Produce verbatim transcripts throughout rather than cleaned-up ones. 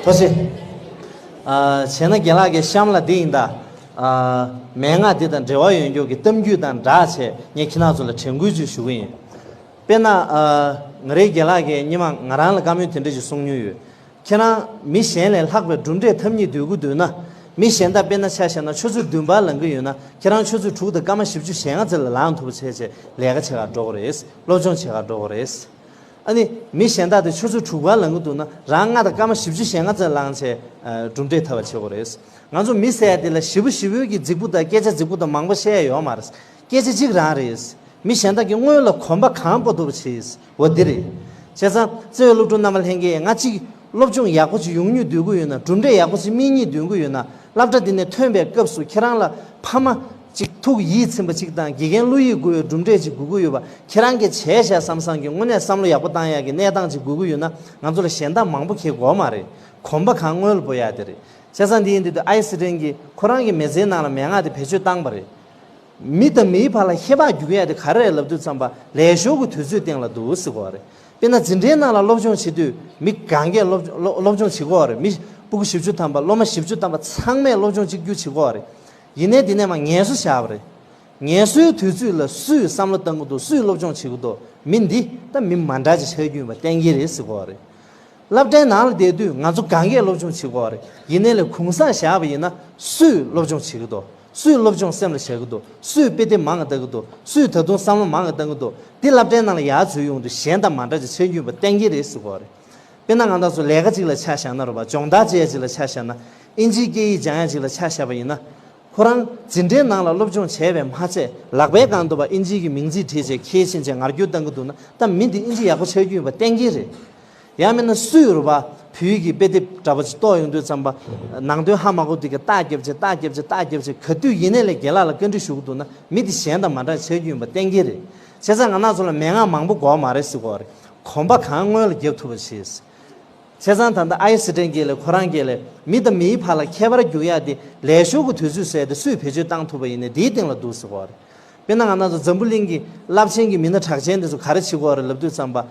ཐུགས་རྗེ་ཆེ། ཨ། བྱས་ན་རྒན་ལགས་ཀྱི་གཤམ་ལ་འདི་ཡིན་ད། ཨ། མན་ངག་འདི་དང་འབྲེལ་བ་ཡོད་མཁན་གྱི་གཏམ་རྒྱུད་དང་སྦྲགས་བྱས་ངས་ཁྱེད་རང་ཚོ་ལ་དྲན་སྐུལ་ཅིག་ཞུ་གི་ཡིན། དཔེར་ན། ཨ། ང་རའི་རྒན་ལགས་ཀྱིས་སྔོན་མ་ང་རང་ལ་བཀའ་མོལ་དེ་འདྲ་ཞིག་གསུང་མྱོང་ཡོད། ཁྱེད་རང་མི་གཞན་ལས་ལྷག་པའི་གྲུབ་འབྲས་ཐོབ་སྙིང་འདོད་ཀྱི་འདུག་ན། མི་གཞན་དག་དཔེར་ན་ཆ་བཞག་ན་ཆུ་ཚོད་བདུན་པར་ལངས་ཀྱི་ཡོད་ན་ཁྱེད་རང་ཆུ་ཚོད་དྲུག་དང་སྐར་མ་བཞི་བཅུ་ཞེ་ལྔ་ཙམ་ལ་ལངས་ཐུབ་པ་བྱས་བྱས་ལས་ཀ་བྱེད་གར་འགྲོ་དགོས་རེད། སློབ་སྦྱོང་བྱེད་གར་འགྲོ་དགོས་རེད། ཨ་ནི་མི་གཞན་དག་དེ་ཆུ་ཚོད་དྲུག་པར་ལངས་ཀྱི་འདུག་ན་རང་ལྔ་དང་སྐར་མ་བཞི་བཅུ་ཞེ་ལྔ་ཙམ་ལངས་བྱས་གྲུབ་འབྲས་ཐོབ་པ་བྱེད་དགོས་རེད། ང་ཚོ་མི་ཟེར་ཡ་དེ་ལ་ཞེ་པོ་ཞེ་པོའི་གི་རྫིག་པོ་དང་སྐད་ཆ་རྫིག་པོ་དང་མང་པོ་བཤད་ཡ་ཡོད་མ་རེད། སྐད་ཆ་གཅིག་རང་རེད། མི་གཞན་དག་གི་སྔོན་ལ་གོམ་པ་གང་སྤོ་ཐུབ་པ་བྱེད། འོ་འདི་རེད། བྱས་ཙང་བརྩེ་བའི་སློབ་ཕྲུག་རྣམ་པ་ལྷན་རྒྱས། ང་གཅིག་སློབ་སྦྱོང་ཡག་པོ་ཅིག་ཡོང་སྙིང་འདོད་ཀྱི་ཡོད་ན། གྲུབ་འབྲས་ཡག་པོ་ཅིག་སྨིན་སྙིང་འདོད་ཀྱི་ཡོད་ན། སློབ་གྲྭ་འདི་ནས་ཐོན་པའི་སྐབས་སུ་ཁྱེད་རང་ལ་ཕ་མ་ཅིག་ཐུགས་ཡིད་ཚིམ་པ་ཅིག་དང་། དགེ་རྒན་བློ་ཡིད་འགུག་པའི་གྲུབ་འབྲས་ཅིག་དགོས་ཀྱི་ཡོད་པ། ཁྱེད་རང་གིས་བྱས་བཞག་བསམ་བསམ་གྱི་དངོས་གནས་བསམ་བློ་ཡག་པོ་བཏང་ཡག་གི་གནས་སྟངས་ཅིག་དགོས་ཀྱི་ཡོད་ན། ང་ཚོ་ལ་གཞན་དག་མང་པོ་གྱེས་དགོས་མ་རེད། གོམ་པ་གང་སྔོན་ལ་སྤོ་ཡག་དེ་རེད། བྱས་ཙང་འདི་ཡིན་དུས་ཨའི་སི་ཀྲེན་གྱིས་ཁོ་རང་གི་མི་ཚེའི་ནང་ལ་མན་ངག་དེ་བེད་སྤྱོད་བཏང་པ་རེད། མི་དང་མིའི་བར་ལ་ཁྱད་པར་འགྱུར་ཡ་དེ་ག་རེ་རེད་ལབ་དུས་ཙམ་པ། ལས་ཞོར་གྱི་དུས་ཚོད་སྟེང་ལ་འདུག་ཟེར་གོ་བ་རེད། དཔེར་ན་འཛིན་གྲྭའི་ནང་ལ་སློབ་སྦྱོང་བྱེད་དུས་མི་གང་གས་སློབ་སློབ་སློབ་སྦྱོང་བྱེད་ཀྱི་ཡོད་རེད། མི་ཕྲུ་གུ་བཞི་བཅུ་ཐམ་པ། སློབ་མ་བཞི་བཅུ་ཐམ་པ་ཚང་མས་སློབ་སྦྱོང་གཅིག་གྱུར་བྱེད་ཀྱི་ཡོད་རེད། ཡིན་ནའི་དེ་ནས་མར་ངལ་གསོ་བཞག་པ་རེད། ངལ་གསོའི་དུས་ཚོད་ལ་སུས་བསམ་བློ་གཏང་གི་འདུག་སུས་སློབ་སྦྱོང་བྱེད་ཀྱི་འདུག་མི་འདི་ད་མི་མ་འདྲ་ཅིག་ཆགས་ཀྱི་ཡོད་པ་གཏན་འཁེལ་རེད་ཟེར་གྱི་ཡོད་རེད། སློབ་གྲྭའི་ནང་ལ་བསྡད་དུས་ང་ཚོ་གང་གས་སློབ་སྦྱོང་བྱེད་ཀྱི་ཡོད་རེད། ཡིན་ནའི་ལས་གུང་སེང་བཞག་པ་ཡིན་ན་སུས་སློབ་སྦྱོང་བྱེད་ཀྱི་འདུག་སུས་སློབ་སྦྱོང་སེམས་ལ་བཞག་གི་འདུག་སུས་དཔེ་དེབ་མང་ང་ལྟ་གི་འདུག་སུས་ད་དུང་བསམ་བློ་མང་ང་བཏང་གི་འདུག་འདི་སློབ་གྲྭའི་ནང་ལ་ཡར་འཛུལ་ཡོང་དུས་གཞན་དང་མ་འདྲ་ཅིག་ཆགས་ཀྱི་ཡོད་པ་གཏན་འཁེལ་རེད་ཟེར་གྱི་ཡོད་རེད། དཔེར་ན་ང་རང་ཚོ་ལས་ཀ་ཅིག་ལ་ཆ་བཞག་ན། རེད་པ། སྦྱོང་བརྡར་བྱེད་ཡ་ཅིག་ལ་ཆ་བཞག་ན། ཨིན་ཇིའི་སྐད་ཡིག་སྦྱང་ཡ་ཅིག་ལ་ཆ་བཞག་པ་ཡིན་ན། ཁོ་རང་འཛིན་གྲྭའི་ནང་ལ་སློབ་སྦྱོང་བྱས་པས་མ་ཚད། ལག་པའི་སྒང་དུ་ཕར་ཨིན་ཇིའི་གི་མིང་ཚིག་བྲིས་བྱས་འཁྱེར་ཕྱིན་བྱས་ངར་སྐྱུར་བཏང་གི་འདུག་ན། ད་མི་འདི་ཨིན་ཇི་ཡག་པོ་ཆགས་ཀྱི་ཡོད་པ་གཏན་འཁེལ་རེད། ཡང་མིན་ན་སུས། རེད་པ། བོད་ཡིག་གི་དཔེ་དེབ་འདྲ་པོ་ཅིག་རྟོགས་ཡོང་དུས་ཙམ་པ། ནང་དོན་ཧ་མ་གོ་དུས་ཀྱི་རྟགས་བརྒྱབ་བྱས། རྟགས་བརྒྱབ་བྱས། རྟགས་བརྒྱབ་བྱས། ག་དུས་ཡིན་ནའི་ལས་རྒན་ལགས་ལ་བཀའ་འདྲི་ཞུ་གི་འདུག་ན། མི་འདི་གཞན་དང་མ་འདྲ་ཆགས་ཀྱི་ཡོད་པ་གཏན་འཁེལ་རེད། བྱས་ཙང་ང་རང་ཚོ་ལ་མན་ངག་མང་པོ་དགོས་མ་རེད་ཟེར་གྱི་ཡོད་རེད། གོམ་པ་གང་སྔོན་ལ་རྒྱབ་ཐུབ་པ་བྱེད། བྱས་ཙང་ད་ལྟ་ཨའི་སི་ཀྲེན་གྱིས་ལས། ཁོ་རང་གིས་ལས། མི་དང་མིའི་བར་ལ་ཁྱད་པར་འགྱུར་ཡ་དེ་ལས་ཞོར་གྱི་དུས་ཚོད་ཟེར་དེ་སུས་བེད་སྤྱོད་བཏང་ཐུབ་པ་ཡིན་ནའི་དེའི་སྟེང་ལ་འདུག་ཟེར་གྱི་ཡོད་རེད། དཔེར་ན་ང་རང་ཚོ་འཛམ་བུ་གླིང་གི་རླབས་ཆེན་གྱི་མི་སྣ་གྲགས་ཅན་དེ་ཚོ་ག་རེ་བྱེད་ཀྱི་ཡོད་རེད་ལབ་དུས་ཙམ་པ།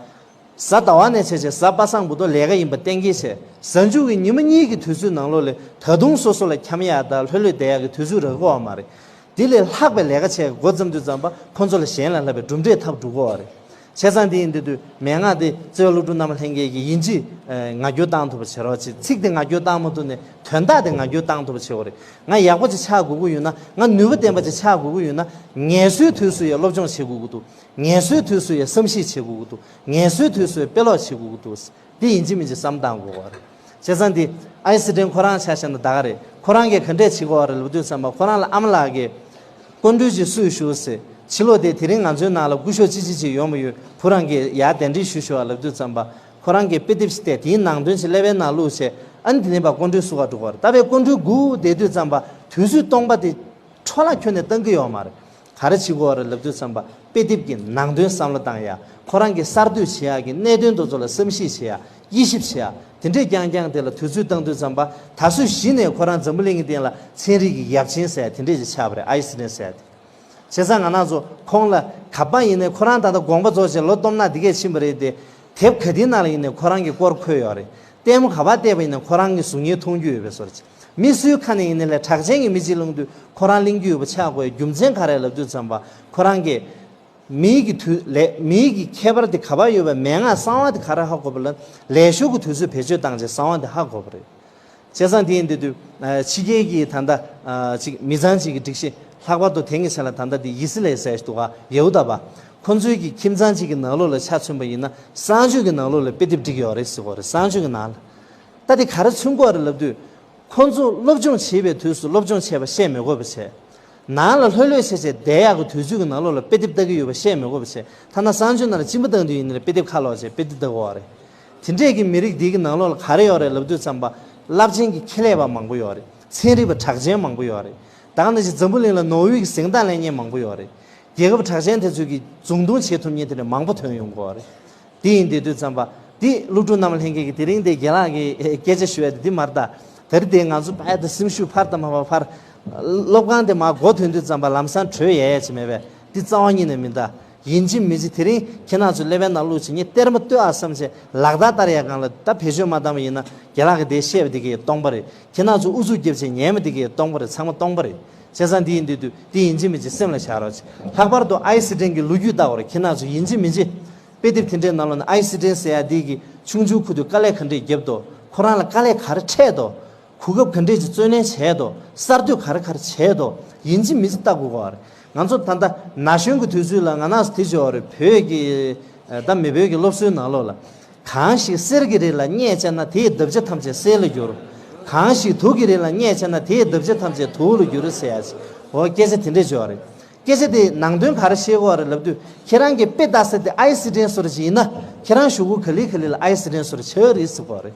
གཟའ་ཟླ་བ་ནས་བྱས་བྱས་གཟའ་པ་སངས་བར་དུ་ལས་ཀ་ཡིན་པ་གཏན་འཁེལ་བྱས། གཟའ་མཇུག་གི་ཉི་མ་གཉིས་ཀྱི་དུས་ཚོད་ནང་ལོགས་ལ་ད་དུང་སོ་སོ་ལ་འཁྱམ་ཡ་དང་ལྷོད་ལྷོད་བསྡད་ཡ་གི་དུས་ཚོད་རག་གི་ཡོད་མ་རེད། དེ་ལས་ལྷག་པའི་ལས་ཀ་བྱས་འགོ་བརྩམས་དུས་ཙམ་པ་ཁོང་ཚོ་ལ་གཞན་ལས་ལྷག་པའི་གྲུབ་འབྲས་ཐོབ་འགྲོ་གི་ཡོད་རེད། བྱས་ཙང་དེ་ཡིན་དུས་དུས་མན་ངག་དེ་བརྩེ་བའི་སློབ་ཕྲུག་རྣམ་པ་ལྷན་རྒྱས་ཀྱིས་ཡིན་གཅིག་ངར་སྐྱུར་བཏང་ཐུབ་པ་བྱེད་རོགས་བྱེད། ཚིག་དེ་ངར་སྐྱུར་བཏང་མ་ཐུབ་ནའི་དོན་དག་དེ་ངར་སྐྱུར་བཏང་ཐུབ་པ་བྱེད་དགོས་རེད། ང་ཡག་པོ་ཅིག་ཆགས་དགོས་ཀྱི་ཡོད་ན། ང་ནུས་པ་ལྡན་པ་ཅིག་ཆགས་དགོས་ཀྱི་ཡོད་ན། ངལ་གསོའི་དུས་སུ་ཡང་སློབ་སྦྱོང་བྱེད་དགོས་ཀྱི་འདུག་ངལ་གསོའི་དུས་སུ་ཡང་བསམ་གཞིག་བྱེད་དགོས་ཀྱི་འདུག་ངལ་གསོའི་དུས་སུ་ཡང་དཔེ་ཀློག་བྱེད་དགོས་ཀྱི་འདུག་འདི་ཡིན་གཅིག་མིན་གཅིག་བསམ་བཏང་དགོས་པ་རེད། བྱས་ཙང་འདི་ཨའི་སི་ཀྲེན་ཁོ་རང་ཆ་བཞག་ན་ད་ག་རེད། ཁོ་རང་གིས་ག་འདྲས་བྱེད་དགོས་པ་རེད་ལབ་དུས་ཙམ་པ། ཁོ་རང་ལ་ཨ་མ་ལགས་ཀྱིས་སྐུ་མགྲོན་ཅིག་གསོས་ཤོག་ཟེར། ཕྱི་ལོགས་དེ་དེ་རིང་ང་ཚོའི་ནང་ལ་སྐུ་ཞབས་ཅི་ཅི་ཅིག་ཡོང་བ་ཡོད། ཁོ་རང་གིས་ཡར་གདན་འདྲེན་ཞུ་ཤོག་ལབ་དུས་ཙམ་པ། ཁོ་རང་གིས་དཔེ་དེབ་ཞིག་བལྟས། དེའི་ནང་དོན་ཅིག་ཀླད་པའི་ནང་བླུགས་བྱས། ཨ་ནི་དེ་ནས་ཕར་སྐུ་མགྲོན་བསུ་གར་འགྲོ་གི་ཡོད་རེད། ད་ཕར་སྐུ་མགྲོན་སྒུག་བསྡད་དུས་ཙམ་པ་དུས་ཚོད་སྟོང་པ་དེ་འཕྲོ་བརླག་ཁྱོན་ནས་བཏང་གི་ཡོད་མ་རེད། ག་རེ་བྱེད་དགོས་རེད་ལབ་དུས་ཙམ་པ། དཔེ་དེབ་ཀྱི་ནང་དོན་བསམ་བློ་བཏང་ཡ། ཁོ་རང་གིས་གསར་གཏོད་བྱེད་ཡ་གི་གནད་དོན་དེ་ཚོ་ལ་བསམ་གཞིག་བྱེད་ཡ། དབྱེ་ཞིབ་བྱེད་ཡ། དེ་འདྲས་རྐྱང་རྐྱང་དེ་ལ་དུས་ཚོད་བཏང་དུས་ཙམ་པ། ད་གཟོད་གཞི་ནས་ཁོ་རང་འཛམ་བུ་གླིང་གི་སྟེང་ལ་ཚན་རིག་གི་ཡབ་ཆེན་ཟེར་ཡ་དེ་འདྲས་ཅིག་ཆགས་པ་རེད། ཨའི་སི་ཀྲེན་ཟེར་ཡ་དེ། བྱས་ཙང་ང་རང་ཚོ་ཁོང་ལ་ག་པར་ཡིན་ནའི། ཁོ་རང་ད་ལྟ་དགོངས་པ་རྫོགས་བྱས་ལོ་སྟོང་ཕྲག་འདི་གས་ཕྱིན་པ་རེད་དེ། དེབ་ག་དེའི་ནང་ལ་ཡིན་ནའི་ཁོ་རང་གི་སྐོར་འཁོད་ཡོད་རེད། ལྟད་མོ་ག་པར་བལྟས་པ་ཡིན་ནའི་ཁོ་རང་གི་གཟུགས་བརྙན་མཐོང་རྒྱུ་ཡོད་པའི་བཟོ་འདྲ་ཅིག་མི་སུའི་ཁ་ནས་ཡིན་ནའི་ལས་གྲགས་ཅན་གྱི་མི་གཅིག་ལངས་དུས་ཁོ་རང་གླེང་རྒྱུ་ཡོད་པ་ཆགས་དགོས་ཡ་རྒྱུ་མཚན་ག་རེ་ལབ་དུས་ཙམ་པ། ཁོ་རང་གིས་མིའི་གི་དུས་ལས། མིའི་གི་ཁྱད་པར་དེ་ག་པར་ཡོད་པའི་མན་ངག་གསང་བ་དེ་ག་རེ་ཧ་གོ་བ་ལ། ལས་ཞོར་གྱི་དུས་ཚོད་བེད་སྤྱོད་བཏང་བྱས་གསང་བ་དེ་ཧ་གོ་བ་རེད། བྱས་ཙང་དེ་ཡིན་དུས་དུས། ཨ། ཕྱི་རྒྱལ་གྱི་ད་ལྟ། ཨ། ཅིག་མི་ཚང་གཅིག་གི་སྒྲིག་གཞི། ལྷག་པར་དུ་དེང་གི་ཆ་ལ་ད་ལྟ་དེ་ཡི་སི་ལེ་ཟེར་ཞིག་འདུག་ག་ཡ་ཧུ་དཱ་པ། ཁོང་ཚོའི་གི་ཁྱིམ་ཚང་གཅིག་གི་ནང་ལོགས་ལ་ཆ་མཚོན་པ་ཡིན་ན། གསང་སྤྱོད་ཀྱི་ནང་ལོགས་ལ་དཔེ་དེབ་བསྒྲིགས་ཡོད་རེད་ཟེར་གྱི་ཡོད་རེད། གསང་སྤྱོད་ཀྱི་ནང་ལ། ད་དེ་ག་རེ་མཚོན་གྱི་ཡོད་རེད་ལབ་དུས། ཁོང་ཚོ་སློབ་སྦྱོང་བྱེད་པའི་དུས་སུ་སློབ་སྦྱོང་བྱས་པ་བཤད་མི་དགོས་པ་བྱས། ནང་ལ་ལྷོད་ལྷོད་བྱས་བྱས་བསྡད་ཡག་གི་དུས་ཚོད་ཀྱི་ནང་ལོགས་ལ་དཔེ་དེབ་ལྟ་གི་ཡོད་པ་བཤད་མི་དགོས་པ་བྱས། ཐ་ན་གསང་སྤྱོད་ནང་ལ་གཅིན་པ་བཏང་དུས་ཡིན་ནའི་དཔེ་དེབ་ཁ་ལོག་བྱས་དཔེ་དེབ་ལྟ་གི་ཡོད་རེད། དེ་འདྲས་ཀྱི་མི་རིགས་འདི་གི་ནང་ལོགས་ལ་ག་རེ་ཡོད་རེད་ལབ་དུས་ཙམ་པ། རླབས་ཆེན་གྱི་ཁེ་ལས་པ་མང་པོ་ཡོད་རེད། ཚན་རིག་པ་གྲགས་ཅན་མང་པོ་ཡོད་རེད། ད་ག་ནང་བཞིན་འཛམ་བུ་གླིང་ལ་ནོར་ཝེ་གི་གཟེངས་རྟགས་ལེན་མཁན་མང་པོ་ཡོད་རེད། རྒྱལ་ཁབ་གྲགས་ཅན་དེ་ཚོ་གིས་རྫོང་རྡུང་བྱེད་ཐུབ་མཁན་དེ་འདྲ་མང་པོ་ཐོན་ཡོང་གི་ཡོད་རེད། དེ་ཡིན་དུས་དུས་ཙམ་པ། འདི་སློབ་ཕྲུག་རྣམ་པ་ལྷན་རྒྱས་ཀྱིས་དེ་རིང་འདི་རྒན་ལགས་ཀྱིས་སྐད་ཆ་ཞུ་ཡ་དེ་འདི་མ་རེད་ད། དེ་རིང་འདི་ང་ཚོ་ཕར་དེ་སེམས་ཤུགས་འཕར་དང་མ་འཕར་འཕར། སློབ་ཁང་དེ་མར་འགོ་ཐོན་དུས་ཙམ་པ་ལམ་སང་བྲོས་ཡ་ཡ་ཅིག་མེད་པས། འདི་རྩ་བ་ཉིད་ནས་མིན་ད། ཡིན་གཅིག་མིན་གཅིག་དེ་རིང་ཁྱེད་རང་ཚོ་ཀླད་པའི་ནང་བླུགས་བྱས་ངས་གཏེར་མ་ལྟོས་ཨ་བསམ་བྱས་ལག་བརྡ་བསྟར་ཡ་སྒང་ལ། ད་བེད་སྤྱོད་མ་བཏང་བ་ཡིན་ན་རྒན་ལགས་ཀྱིས་དེ་བཤད་པ་དེ་གིས་སྟོང་པ་རེད། ཁྱེད་རང་ཚོ་ཨུ་ཚུགས་རྒྱབ་བྱས་ཉན་པ་དེ་གིས་སྟོང་པ་རེད། ཚང་མ་སྟོང་པ་རེད། བྱས་ཙང་འདི་ཡིན་དུས་དུས་འདི་ཡིན་གཅིག་མིན་གཅིག་སེམས་ལ་བཞག་རོགས་བྱེད། ལྷག་པར་དུ་ཨའི་སི་ཀྲིན་གྱི་ལོ་རྒྱུས་ལྟ་བར་ཁྱེད་རང་ཚོ་ཡིན་གཅིག་མིན་གཅིག་དཔེ་དེབ་དེ་འདྲའི་ནང་ལོགས་ནས་ཨའི་སི་ཀྲིན་ཟེར་ཡ་འདི་གི་ཆུང་ཆུང་ཁུ་དུས་དཀའ་ལས་ག་འདྲས་བརྒྱབ་འདུག་ཁོ་རང་ལ་དཀའ་ལས་ག་རེ་འཕྲད་འདུག་གོ་སྐབས་ག་འདྲས་ཀྱི་བརྩོན་ལེན་བྱས་འདུག་གསར་གཏོད་ག་རེ་ག་རེ་བྱས་འདུག་ཡིན་གཅིག་མིན་གཅིག་ལྟ་དགོས་ཀྱི་རེད། ང་ཚོ་ད་ལྟ་ན་གཞོན་གྱི་དུས་ཚོད་ལ་ང་རང་ཚོ་དེ་བྱས་པ་རེད། བོད་ཀྱི་ད་མི་བོད་ཀྱི་སློབ་གསོའི་ནང་ལོགས་ལ། གང་ཞིག་གསེར་གྱི་རི་ལ་རྙེད་བྱས་ན། དེའི་འདབ་ཆགས་ཐམས་ཅད་གསེར་ལ་འགྱུར། གང་ཞིག་དུག་གི་རི་ལ་རྙེད་བྱས་ན། དེའི་འདབ་ཆགས་ཐམས་ཅད་དུག་ལ་འགྱུར་ཟེར་ཡ་ཞིག་འོ་སྐད་ཆ་དེ་འདྲས་བརྗོད་པ་རེད། སྐད་ཆ་དེའི་ནང་དོན་ག་རེ་བཤད་ཀྱི་ཡོད་རེད་ལབ་དུས། ཁྱེད་རང་གིས་དཔེ་ལྟ་ས་དེ་ཨའི་སི་ཀྲིན་བཟོ་འདྲ་ཅིག་ཡིན་ན། ཁྱེད་རང་གཞུག་གུ་ག་ལེ་ག་ལེ་ལ་ཨའི་སི་ཀྲིན་བཟོ་འདྲ་ཆགས་ཀྱི་རེད་ཟེར་གྱི་ཡོད་རེད།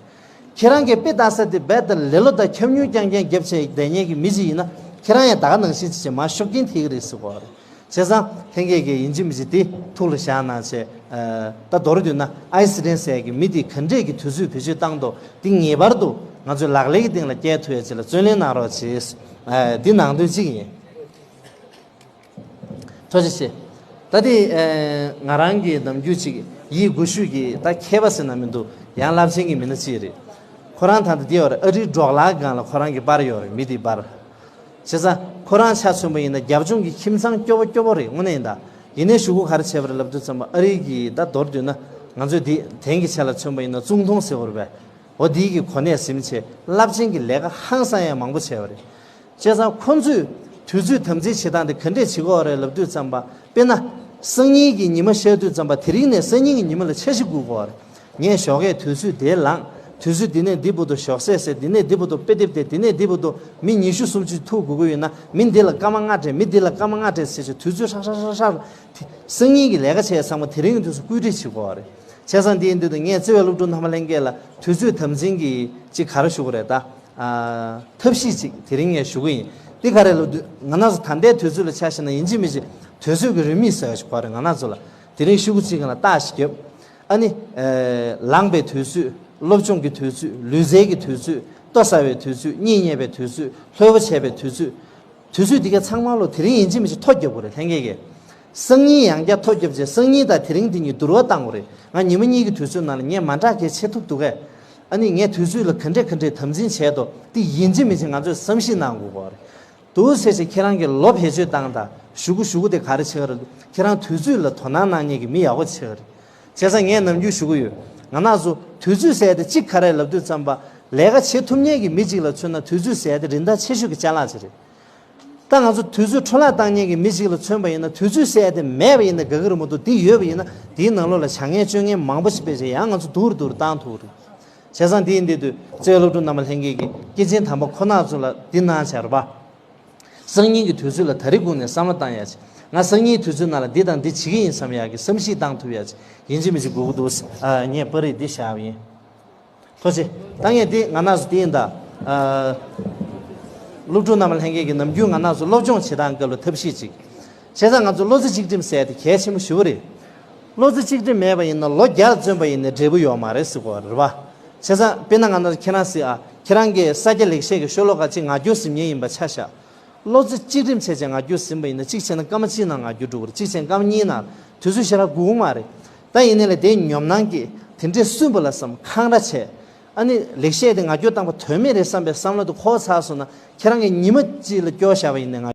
ཁྱེད་རང་གིས་དཔེ་ལྟ་ས་དེ་རྦད་དེ་ལེ་ལོ་དང་འཁྱམ་ཉུལ་རྐྱང་རྐྱང་རྒྱབ་བྱས་བསྡད་མཁན་གྱི་མི་ཅིག་ཡིན་ན། ཁྱེད་རང་ཡང་ད་ག་ནང་བཞིན་ཅིག་བྱས་མར་ཤོག་རྐྱེན་ཐེབས་ཀྱི་རེད་ཟེར་གྱི་ཡོད་རེད། བྱས་ཙང་ལྷན་རྒྱས་ཀྱིས་ཡིན་གཅིག་མིན་གཅིག་དེ་ཐུགས་ལ་བཞག་གནང་བྱས། ཨ། ད་མདོར་བསྡུས་ན་ཨའི་སི་ཀྲིན་ཟེར་གྱི་མི་དེ་ག་འདྲས་ཀྱི་དུས་ཚོད་བེད་སྤྱོད་བཏང་འདུག་དེ་ངེས་པར་དུ་ང་ཚོས་ལག་ལེན་གྱི་སྟེང་ལ་བསྐྱལ་ཐུབ་ཡ་ཅིག་ལ་བརྩོན་ལེན་གནང་རོགས་བྱེད། ཨ། འདི་ནང་དོན་གཅིག་ཡིན། ཐུགས་རྗེ་ཆེ། ད་དེ། ཨ། ང་རང་གི་ནམ་རྒྱུན་ཅིག་ཡིད་མགུ་ཤུགས་ཀྱི་ད་མཁས་པ་ཟེར་ན་མི་འདུག་ཡང་རླབས་ཆེན་གྱི་མི་སྣ་གཅིག་རེད། ཁོ་རང་ད་ལྟ་དེ་ཡོད་རེད། ཨ་རིའི་འབྲོག་ལྷ་སྒང་ལ་ཁོ་རང་གི་པར་ཡོད་རེད། མི་དེའི་པར། བྱས་ཙང་ཁོ་རང་ཆ་མཚོན་པ་ཡིན་ན་རྒྱབ་ལྗོངས་ཀྱི་ཁྱིམ་ཚང་སྐྱོ་པོ་སྐྱོ་པོ་རེད། དངོས་གནས་ཡིན་ད། ཡིན་ནའི་གཞུག་གུ་ག་རེ་བྱས་པ་རེད་ལབ་དུས་ཙམ་པ། ཨ་རི་གི་ད་མདོར་བསྡུས་ན་ང་ཚོའི་འདི་དེང་གི་ཆ་ལ་མཚོན་པ་ཡིན་ན་ཙུང་ཐུང་ཟེར་བ་རེད་པས། འོ་འདི་གི་གོ་གནས་ཟིན་བྱས་རླབས་ཆེན་གྱི་ལས་ཀ་ཧང་སང་ཡང་མང་པོ་བྱས་པ་རེད། བྱས་ཙང་ཁོ་ཚོས་དུས་ཚོད་དམ་འཛིན་བྱེད་སྟངས་དེ་ག་འདྲས་བྱེད་ཀྱི་ཡོད་རེད་ལབ་དུས་ཙམ་པ། དཔེར་ན། སང་ཉིན་གྱི་ཉི་མ་ཤར་དུས་ཙམ་པ་དེ་རིང་ནས་སང་ཉིན་གྱི་ཉི་མ་ལ་འཆར་གཞི་འགོད་ཀྱི་ཡོད་རེད། ངས་ཞོགས་ཀས་དུས་ཚོད་དེ་ལངས། དུས་ཚོད་འདི་ནས་འདི་བར་དུ་ཞོགས་ཟས་ཟས། འདི་ནས་འདི་བར་དུ་དཔེ་དེབ་བལྟས། འདི་ནས་འདི་བར་དུ་མི་ཉི་ཤུ་སུམ་ཅུ་ཐུག་དགོས་ཀྱི་ཡོད་ན། མི་འདི་ལ་སྐར་མ་ལྔ་སྤྲད། མི་འདི་ལ་སྐར་མ་ལྔ་སྤྲད་ཟེར་བྱས་དུས་ཚོད་ཧྲག་ཧྲག་ཧྲག་ཧྲག་དེ་སང་ཉིན་གྱི་ལས་ཀ་བྱས་ཚང་མ་དེ་རིང་གི་དུས་སུ་བཀོད་སྒྲིག་བྱེད་དགོས་པ་རེད། བྱས་ཙང་འདི་ཡིན་དུས་ད་ངས་བརྩེ་བའི་སློབ་ཕྲུག་རྣམ་པ་ལྷན་རྒྱས་ལ་དུས་ཚོད་དམ་འཛིན་གྱི་ཅིག་ག་རེ་ཞུ་དགོས་རེད་ད། ཨ། ཐབས་ཤེས་ཅིག་དེ་རིང་ངས་ཞུ་གི་ཡིན། འདི་ག་རེ་ལབ་དུས་ང་རང་ཚོ་ད་ལྟའི་དུས་ཚོད་ལ་ཆ་བཞག་ན་ཡིན་གཅིག་མིན་གཅིག་དུས་ཚོད་ཀྱི་རིན་མེད་ཟེར་བ་ཞིག་ཡོད་རེད། ང་རང་ཚོ་ལ་དེ་རིང་ཤོག་གུ་གཅིག་སྒང་ལ་རྟགས་ཤིག་བརྒྱབ། ཨ་ནི། ཨེ། ལངས་པའི་དུས་ཚོད། སློབ་སྦྱོང་གི་དུས་ཚོད། ལུས་རྩལ་གྱི་དུས་ཚོད། ལྟོ་ཟ་བའི་དུས་ཚོད། གཉིད་ཉལ་བའི་དུས་ཚོད། ལྷོད་པོ་བྱས་པའི་དུས་ཚོད། དུས་ཚོད་འདི་ག་ཚང་མ་ལོ་དེ་རིང་ཡིན་གཅིག་མིན་གཅིག་ཐོ་བརྒྱབ་དགོས་རེད་ལྷན་རྒྱས་ཀྱིས། སང་ཉིན་ཡང་བསྐྱར་ཐོ་བརྒྱབ་རྗེས་སང་ཉིན་དང་དེ་རིང་འདི་གཉིས་བསྡུར་བ་བཏང་དགོས་རེད། ང་ཉི་མ་གཉིས་ཀྱི་དུས་ཚོད་ནང་ལ་ངས་མ་འདྲ་གས་བྱེད་ཐུབ་འདུག་གས། ཨ་ནི་ངས་དུས་ཚོད་ལ་ག་འདྲས་ག་འདྲས་དམ་འཛིན་བྱས་འདུག་དེ་ཡིན་གཅིག་མིན་གཅིག་ང་ཚོས་བསམ་གཞིག་གནང་དགོས་པ་རེད། འདུག་ཟེར་བྱས་ཁྱེད་རང་གི་ལོ་བེད་སྤྱོད་བཏང་དང་གཞུག་གུ་གཞུག་གུ་དེ་ག་རེ་བྱེད་ཀྱི་རེད། ཁྱེད་རང་དུས་ཚོད་ལ་དོ་སྣང་གནང་མཁན་གྱི་མི་ཡག་པོ་བྱེད་ཀྱི་རེད། བྱས་ཙང་ངས་ནམ་རྒྱུན་ཞུ་གི་ཡོད། ང་རང་ཚོ་དུས་ཚོད་ཟེར་ཡ་དེ་གཅིག་ག་རེ་ལབ་དུས་ཙམ་པ། ལས་ཀ་བྱེད་ཐུབ་མཁན་གྱི་མི་གཅིག་ལ་མཚོན་ན་དུས་ཚོད་ཟེར་ཡ་དེ་རིན་ཐང་ཆེ་ཤོས་ཀྱི་ཅ་ལག་ཅིག་རེད། ད་ང་ཚོ་དུས་ཚོད་འཕྲོ་བརླག་བཏང་མཁན་གྱི་མི་གཅིག་ལ་མཚོན་པ་ཡིན་ན། དུས་ཚོད་ཟེར་ཡ་དེ་མེད་པ་ཡིན་ན་དགའ་གི་རེད་མ་གཏོགས། དེ་ཡོད་པ་ཡིན་ན་དེའི་ནང་ལོགས་ལ་བྱ་ངན་སྤྱོད་ངན་མང་པོ་ཞིག་སྤེལ་བྱས་ཡང་ང་ཚོ་སྡུག་རུ་སྡུག་རུ་བཏང་ཐུབ་ཀྱི་རེད། བྱས་ཙང་དེ་ཡིན་དུས་དུས་ཚོད་སློབ་ཕྲུག་རྣམ་པ་ལྷན་རྒྱས་ཀྱིས་སྐྱེས་ཆེན་དམ་པ་ཁོང་རྣམ་ཚོ་ལ་འདི་གནང་བྱས་རེད་པ། སང་ཉིན་གྱི་དུས་ཚོད་ལ་ད་རེས་སྒུག་ནས་བསམ་བློ་བཏང་ཡ་ཅིག་ང་སང་ཉིན་དུས་ཚོད་ནང་ལ་འདི་དང་འདི་བྱེད་ཀྱི་ཡིན་བསམ་ཡག་གི་བསམ་གཞིག་བཏང་ཐུབ་ཡ་ཅིག་ཡིན་གཅིག་མིན་གཅིག་དགོས་ཀྱི་འདུག་ཨ། ངས་པར་རིས་འདི་བཞག་པ་ཡིན། ཐུགས་རྗེ་ཆེ། ད་ངས་འདི་ང་རང་ཚོ་འདི་ཡིན་ད། ཨ། སློབ་ཕྲུག་རྣམ་པ་ལྷན་རྒྱས་ཀྱིས་ནམ་རྒྱུན་ང་རང་ཚོ་སློབ་སྦྱོང་བྱེད་སྟངས་སྐབས་ལ་ཐབས་ཤེས་ཅིག་བྱས་ཙང་ང་ཚོ་བློ་རྩེ་གཅིག་སྒྲིམ་ཟེར་ཡ་དེ་གལ་ཆེན་པོ་ཞེ་པོ་རེད། བློ་རྩེ་གཅིག་སྒྲིམ་མེད་པ་ཡིན་ན་ལོ་བརྒྱ་ལ་བརྩོན་པ་ཡིན་ནའི་འབྲས་བུ་ཡོད་མ་རེད་ཟེར་གོ་རེད་པ། བྱས་ཙང་དཔེར་ན་ང་རང་ཚོ་ཁྱེད་རང་གཟིགས་ཨ། ཁྱེད་རང་གིས་ས་སྐྱ་ལེགས་བཤད་ཀྱི་ཤོ་ལོ་ཀ་གཅིག་ངག་རྒྱུན་ཟིན་མཁན་ཡིན་པ་ཆ་བཞག་བློ་རྩེ་གཅིག་སྒྲིམ་བྱས་བྱས་ངག་རྒྱུན་ཟིན་པ་ཡིན་ན། གཅིག་བྱས་ན་སྐར་མ་གཅིག་ནང་ངག་རྒྱུན་འགྲོ་གི་རེད། གཅིག་བྱས་ན་སྐར་མ་གཉིས་ནང་། དུས་ཚོད་ཞེ་དྲག་འགོར་གི་མ་རེད། ད་ཡིན་ནའི་ལས་དེའི་ཉོབ་སྣང་གིས་དེ་འདྲས་སུན་པོ་ལ་བསམ། འཁང་ར་བྱས། ཨ་ནི་ལེགས་བཤད་དེ་ངག་རྒྱུན་བཏང་པ་དོན་མེད་རེད་བསམ་པའི་བསམ་བློ་དེ་འཁོར་ཚར་སོང་ན། ཁྱེད་རང་གིས་ཉི་མ་གཅིག་ལ་སྐྱོར་བཞག་པ་ཡིན་ནའི་ངག